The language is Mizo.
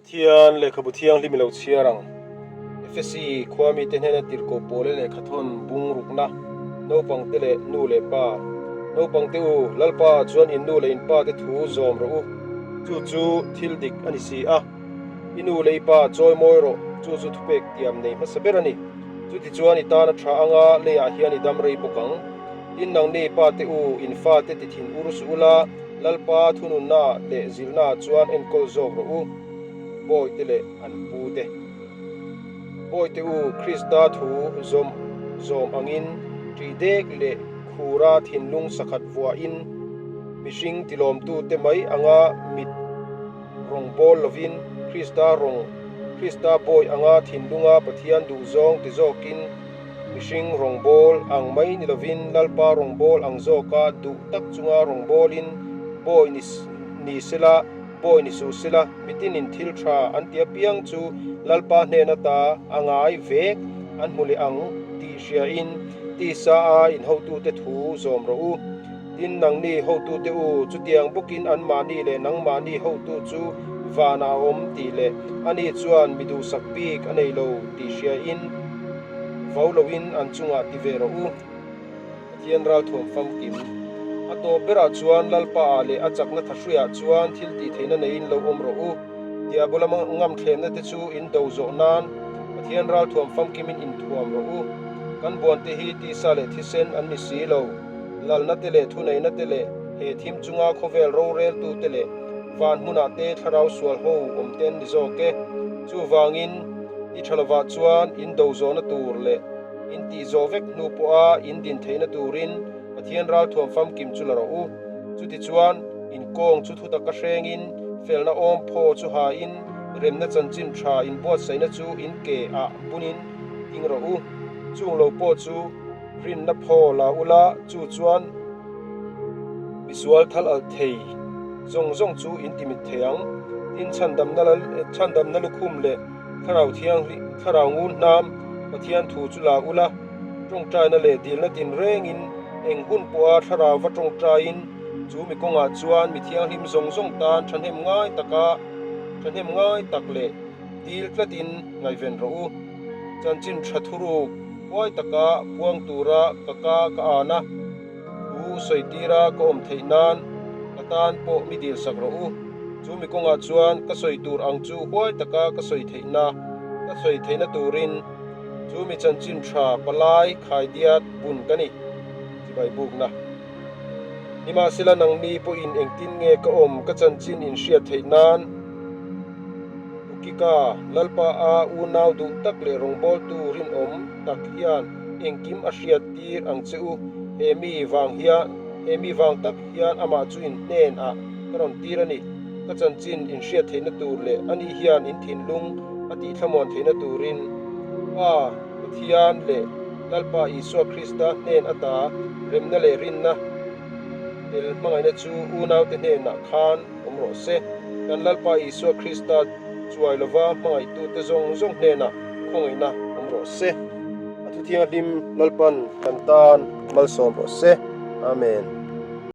Pathian lehkhabu thianghlim i lo chhiar ang. Efesi khua mite hnena tirhkoh pawle lehkhathawn bung rukna, naupangte leh nu leh pa. Naupangte u, Lalpa chuan in nu leh in pa te thu zawm rawh u. Chu chu thil dik a ni si a. I nu leh i pa chawi mawi rawh, chu chu thupek tiam nei hmasa ber a ni. Chutichuan i tan a tha anga leiah hian i dam rei bawk ang. Tin nangni pate u, in fate ti thin ur suh ula, Lalpa thununna leh zilhna chuan enkawl zawk rawh u, Bawite leh an pute. Bawite u, Krista thu zawm zawm angin ṭih dek leh khura thinlung sakhat vuahin mihring tilawmtute mai anga mit rawng bawl lovin Krista rawng Krista bawi anga thinlunga Pathian duhzawng ti zawkin Mihring rawngbâwl ang mai ni lovin Lalpa rawngbâwl ang zawka duh tak chunga rawngbâwlin bawi ni ni sela, bawi ni suh sela, mitinin thil tha an ti apiang chu Lalpa hnen ata a ngai vek an hmu leh ang tih hriain tisa a inhotute thu zawm rawh u. Tin, nangni hotute u, chutiang bawkin anmahni leh nangmahni hotu chu vanah a awm tih leh ani chuan mi duhsak bik a nei lo tih hriain vau loin an chungah ti ve rawh u. Pathian ralthuam famkim a tawp berah chuan Lalpa-ah leh a chakna thahruiah chuan thil tih theihna neiin lo awm rawh u. Diabola ngamthlemna te chu in do zawh nan Pathian ralthuam famkimin inthuam rawh u. Kan buante hi tisa leh thisen an ni si lo. Lalna te leh thuneihna te leh he thim chunga khawvel roreltu te leh van hmunah te thlarau sual ho awm te an ni zawk e. Chuvangin, i tha lovah chuan in do zawhna tur leh in tih zawh vek hnu pawha in din theihna turin Pathian ralthuam famkim chu la rawh u. Chutichuan, in kawng chu thutaka hrengin, felna awm phaw chu hain, remna chanchin tha inbuatsaihna chu in ke ah bunin ding rawh u. Chung lo pawh chu Rinna phaw la ula, chu chuan misual thal alh thei zawng zawng chu in timit thei ang. Tin, chhandamna lal, chhandamna lukhum leh Thlarau Thianghlim, Thlarau ngun hnam Pathian thu chu la ula, tawngtaina leh dilna tinrengin eng hun pawha Thlarau va tawngtaiin chu mi kawngah chuan mi thianghlim zawng zawng tan thahnem ngai taka thahnem ngai tak leh dil tlatin ngaihven rawh u. Chanchin tha thuruk huai taka puang tura ka ka ka an a, thu sawi tira ka awm theih nan ka tan pawh mi dil sak rawh u. Chu mi kawngah chuan ka sawi tur ang chu huai taka ka sawi theihna ka sawi theihna turin chu mi chanchin tha palai khaidiat bun ka ni, chibai bukna. Nimahsela nangni pawhin engtin nge ka awm ka chanchin in hriat theih nan Ukika, Lalpa a unau duh tak leh rawngbawltu rinawm tak hian engkim a hriat tir ang che u, he mi vang hian he mi vang tak hian amah chu in hnen ah ka rawn tir a ni, ka chanchin in hriat theihna tur leh ani hian in thinlung a tih thlamuan theihna turin Pa Pathian leh Lalpa Isua Krista hnen ata remna leh rinna tel hmangaihna chu unaute hnenah khan awm rawh se. Kan Lalpa Isua Krista chuai lova hmangaihtute zawng zawng hnenah khawngaihna awm rawh se. A thu thianghlim Lalpan kan tan malsawm rawh se. Amen.